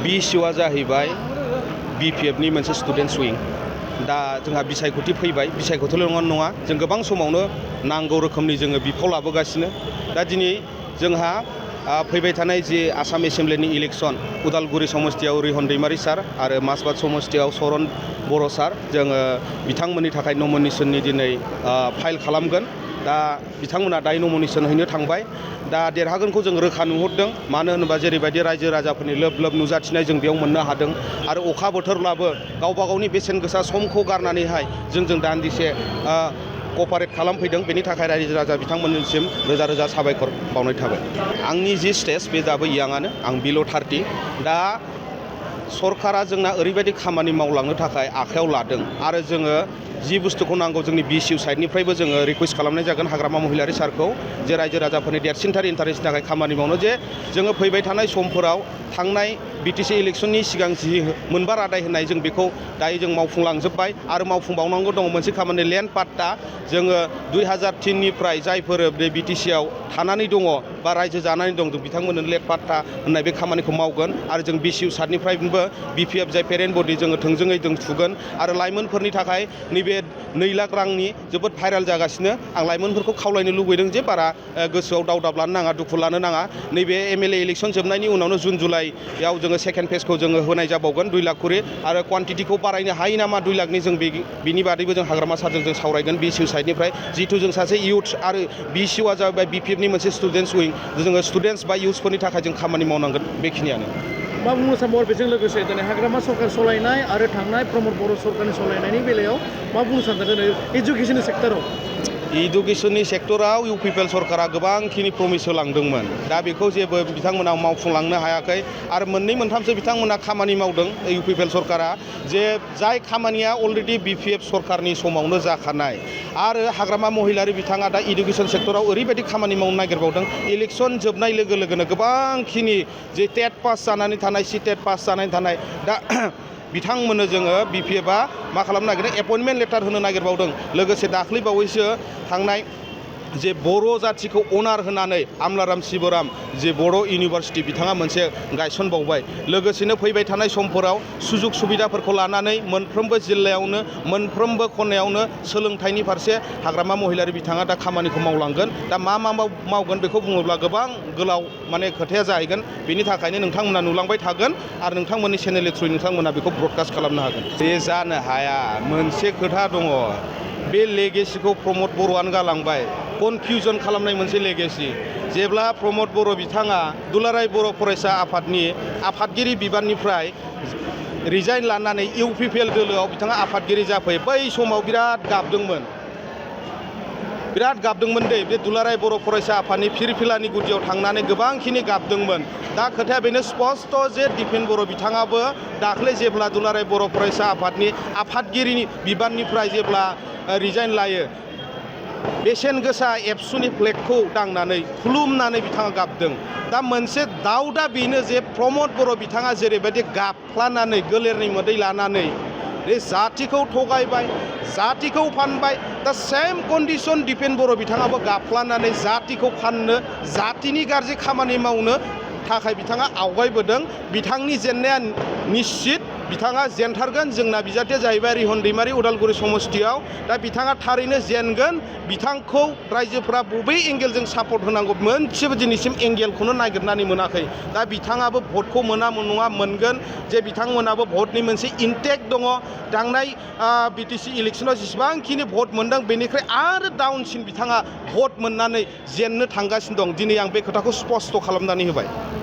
BCUआ जाहैबाय BPFनि मोनसे स्टुडेन्टस उइं। दा जोंहा बिसायख'थि फैबाय, बिसायख'थिल' नङा जों गोबां समावनो नांगौ रोखोमनि जोङो बिफाव लाबोगासिनो। दा दिनै जोंहा फैबाय थानाय जि आसाम एसेमब्लिनि इलेक्सन, उदालगुरि समस्तियाव रिहन दैमारि सार आरो माजबाद समस्तियाव सरन बर' सार, जोङो बिथांमोननि थाखाय नमिनेसननि दिनै फाइल खालामगोन। दा बिथांमोना दायो नमिनेसन हैनो थांबाय। दा देरहागोनखौ जों रोखा नुहुरदों, मानो होनोबा जेरैबायदि रायजो राजाफोरनि लोब लोब नुजाथिनाय जों बेयाव मोननो हादों। आरो अखा बोथोरब्लाबो गावबा गावनि बेसेन गोसा समखौ गारनानैहाय जोंजों दान्दिसे कपारेट खालामफैदों। बेनि थाखाय रायजो राजा बिथांमोननिसिम रोजा रोजा साबायखर बावनाय थाबाय। आंनि जि स्टेज बे दाबो इयाङानो, आं बिल' 30। दा सरकारा जोंना ओरैबायदि खामानि मावलांनो थाखाय आखायाव लादों आरो जोङो जि बुस्थुखौ नांगौ जोंनि BCU साइडनिफ्रायबो जोङो रिकुवेस्ट खालामनाय जागोन हाग्रामा महिलारि सारखौ, जे रायजो राजाफोरनि देरसिनथार इन्टारेस्टनि थाखाय खामानि मावनो, जे जोङो फैबाय थानाय समफोराव थांनाय BTC इलेक्सननि सिगां जि मोनबा रादाय होनाय जों बेखौ दायो जों मावफुंलांजोब्बाय आरो मावफुंबावनांगौ दङ। मोनसे खामानि लेन्ड पाट्टा जोङो 2003निफ्राय जायफोर बे BTCआव थानानै दङ बा रायजो जानानै दं जों बिथांमोननो लेन्ड पाट्टा होननाय बे खामानिखौ मावगोन। आरो जों BCU साइडनिफ्रायबो BPF जाय पेरेन्ट बडि जोङो थोंजोङै जों थुगोन। आरो लाइमोनफोरनि थाखाय नैबे 2 लाख रांनि जोबोद भाइराल जागासिनो। आं लाइमोनफोरखौ खावलायनो लुबैदों जे बारा गोसोआव दावदाब लानो नाङा, दुखु लानो नाङा। नैबे MLA इलेक्सन जोबनायनि उनावनो जुन जुलाइआव जोङो सेकेन्ड फेजखौ जोङो होनाय जाबावगोन 2 लाख खरि। आरो क्वान्टिटिखौ बारायनो हायो नामा 2 लाखनि, जों बिनि बादैबो जों हाग्रामा सारजों जों सावरायगोन BCU साइडनिफ्राय। जिहेथु जों सासे इयुथ्स आरो BCUआ जाबाय BPFनि मोनसे स्टुडेन्टस उइं, जोङो स्टुडेन्टस बा इयुथ्सफोरनि थाखाय जों खामानि मावनांगोन। बेखिनियानो। मा बुंनो सानबावो बेजों लोगोसे दिनै हाग्रामा सरकार सलायनाय आरो थांनाय प्रमद बर' सरकारनि सलायनायनि बेलायाव मा बुंनो सानदों दिनै इडुकेसननि सेक्टराव? इडुकेसननि सेक्टराव UPPL सरकारा गोबांखिनि प्रमिस होलांदोंमोन। दा बेखौ जेबो बिथांमोना मावफुंलांनो हायाखै। आरो मोननै मोनथामसो बिथांमोना खामानि मावदों UPPL सरकारा, जे जाय खामानिया अलरेडि BPF सरकारनि समावनो जाखानाय। आरो हाग्रामा महिलारि बिथाङा दा इडुकेसन सेक्टराव ओरैबायदि खामानि मावनो नागिरबावदों, इलेक्सन जोबनाय लोगो लोगोनो गोबांखिनि जे टेट पास जानानै थानाय, CTET पास जानानै थानाय, दा बिथांमोननो जोङो BPFआ मा खालामनो नागिरदों, एपइन्टमेन्ट लेटार होनो नागिरबावदों। लोगोसे दाख्लै बावैसो थांनाय जे बर' जाथिखौ अनार होनानै आमलाराम शिबराम जे बर' इउनिभारसिटि बिथाङा मोनसे गायसनबावबाय। लोगोसेनो फैबाय थानाय समफोराव सुजुग सुबिदाफोरखौ लानानै मोनफ्रोमबो जिल्लायावनो मोनफ्रोमबो खनायावनो सोलोंथाइनि फारसे हाग्रामा महिलारि बिथाङा दा खामानिखौ मावलांगोन। दा मा मावगोन बेखौ बुङोब्ला गोबां गोलाव खोथाया जाहैगोन। बेनि थाखायनो नोंथांमोना नुलांबाय थागोन आरो नोंथांमोननि चेनेलनि थ्रुयै नोंथांमोना बेखौ ब्रडकास्ट खालामनो हागोन। बे जानो हाया। मोनसे खोथा दङ, बे लेगेसिखौ प्रमद बर'आनो गालांबाय। कनफिउजन खालामनाय मोनसे लेगेसि। जेब्ला प्रमद बर' बिथाङा दुलाराय बर' फरायसा आफादनि आफादगिरि बिबाननिफ्राय रिजाइन लानानै UPPL दोलोआव बिथाङा आफादगिरि जाफैयो, बै समाव बिराद गाबदोंमोन दे। बे दुलाराय बर' फरायसा आफादनि फिरफिलानि गुदियाव थांनानै गोबांखिनि गाबदोंमोन। दा खोथाया बेनो स्पस्ट जे दिपेन बर' बिथाङाबो दाख्लै जेब्ला दुलाराय बर' फरायसा आफादनि आफादगिरिनि बिबाननिफ्राय जेब्ला रिजाइन लायो, बेसेन गोसा एबसुनि फ्लेगखौ दांनानै खुलुमनानै बिथाङा गाबदों। दा मोनसे दाउटआ बेनो जे प्रमद बर' बिथाङा जेरैबायदि गाबफ्लानानै गोलेरनि मोदै लानानै बे जातिखौ थगायबाय, जातिखौ फानबाय, दा सेम कन्डिसन दिपेन बर' बिथाङाबो गाबफ्लानानै जातिखौ फाननो, जातिनि गाज्रि खामानि मावनो थाखाय बिथाङा आवगायबोदों। बिथांनि जेननाया निश्चित, बिथाङा जेनथारगोन। जोंना बिजाथिया जाहैबाय रिहन दैमारि उदालगुरि समस्तियाव। दा बिथाङा थारैनो जेनगोन। बिथांखौ रायजोफ्रा बबे एंगेलजों सापर्ट होनांगौ मोनसेबो दिनैसिम एंगेलखौनो नागिरनानै मोनाखै। दा बिथाङाबो भटखौ मोना नङा मोनगोन, जे बिथांमोनाबो भटनि मोनसे इनटेक दङ। थांनाय BTC इलेक्सनाव जेसेबांखिनि भट मोनदों बेनिख्रुइ आरो डाउनसिन बिथाङा भट मोननानै जेननो थांगासिनो दं। दिनै आं बे खोथाखौ स्पस्ट खालामनानै होबाय।